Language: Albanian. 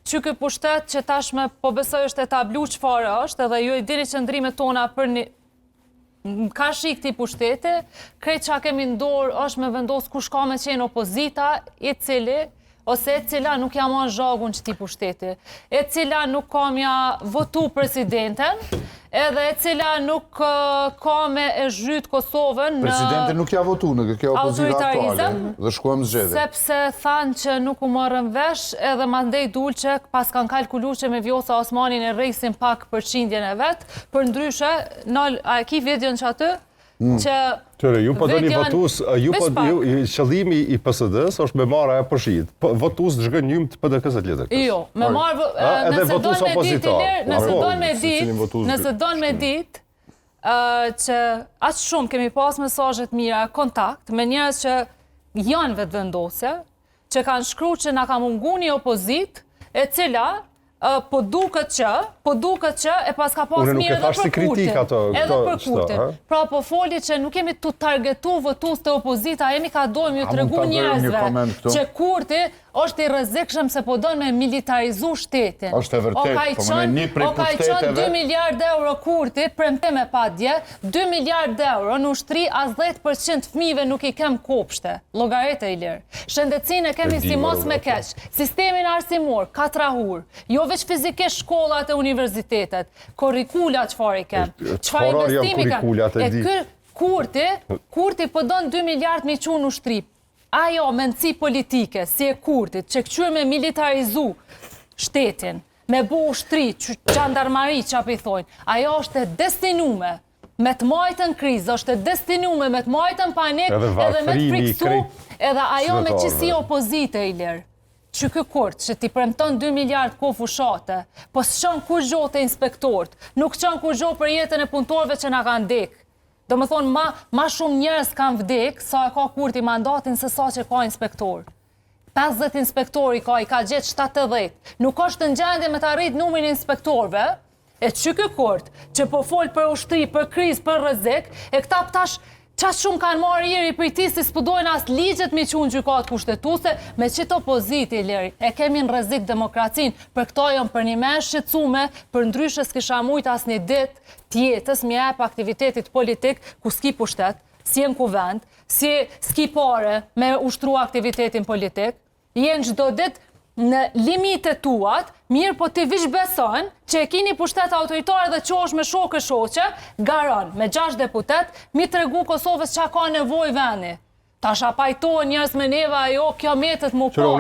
Që ky pushtet që tashme po besoj është etablu çfarë është, edhe ju i dini qëndrimet tona për një karshi këtij pushteti, krejt çka kemi n'dorë është me vendos kush ka me qenë opozita, i cili ose e cila nuk ja man zhagun qëtij pushteti, e cila nuk ka m'ja votu presidenten, edhe e cila nuk ka me e zhyt Kosovën në Presidenten nuk ja votu në kjo opozita aktuale dhe shkuam zgjedhje. Sepse thanë që nuk u morën vesh edhe mandej dul që pas kanë kalkulu që me Vjosa Osmanin e rrisin pak përqindjen e vet, përndryshe, nal, a e ki videon që aty? Mm. Që Tëre, ju po doni votues, ju po ju qëllimi i PSD-s është me marrë ajo përshit. Po votues të zhgënjym të PDK-së të LDK-së. Jo, me marrë nëse don me ditë, nëse po, don me ditë, nëse don me ditë që aq shumë kemi pas mesazhe të mira, kontakt me njerëz që janë vetëvendosje, që kanë shkru që na ka mungu një opozitë, e cila po duket që, po duket që e pas ka pas mirë edhe për Kurtin. Ato, edhe për Kurtin. Pra po foli që nuk jemi tu targetu votues të opozita, jemi ka dojmë ju tregu njerëzve që Kurti është i rrezikshëm se po don me militarizu shtetin. Është e vërtetë, po më një prej O ka i qënë 2 miliard euro Kurti, premtim e pa dje, 2 miliard euro në ushtri as 10% fëmijëve nuk i kem kopshte. Llogarite Ilir. Shëndetësinë e kemi si mos me keq. Sistemin arsimor, katrahur. Jo veç fizikisht shkollat e universitetet. Kurrikula çfarë i kem. Çfarë investimi kem. E ky Kurti, Kurti po don 2 miliard me i çu në ushtri. Ajo mendësi politike, si e Kurtit, që këqyr me militarizu shtetin, me bo ushtri, xhandarmari, që po i thojnë, ajo është e destinume me të majtën krizë, është e destinume me të majtën panik, edhe me të friksu, edhe ajo me qësi opozite, Ilir, që ky Kurt, që ti premton 2 miliard kohë fushate, po s'çon kurgjo te inspektorët, nuk çon kurgjo për jetën e punëtorëve që na kanë dek. Do më thonë, ma, ma shumë njerëz kanë vdek, sa e ka Kurti mandatin, se sa që ka inspektor. 50 inspektor i ka, i ka gjetë 70. Nuk është në gjendje me ta rrit numrin e inspektorëve, E që ky Kurt, që po fol për ushtri, për krizë, për rrezik, e këta tash qa shumë kanë marrë iri për ti si s'po dojnë as ligjet mi qu në gjykatë kushtetuese, me qitë opozitë, Ilir, e kemi në rrezik demokracinë, për këto jam për një me shqetësume, për ndryshe s'kisha mujt as një dit t'jetës mi jep aktivitetit politik ku s'ki pushtet, si e në kuvend, si s'ki pare me ushtru aktivitetin politik, Je në çdo ditë në limite tuat, mirë po ti vish beson që e kini pushtet autoritar dhe qosh me shokë e shoqe, garon me 6 deputet, mi tregu Kosovës që ka nevoj veni. Tash a pajtohen njerëz me neve ajo, kjo metet mu po.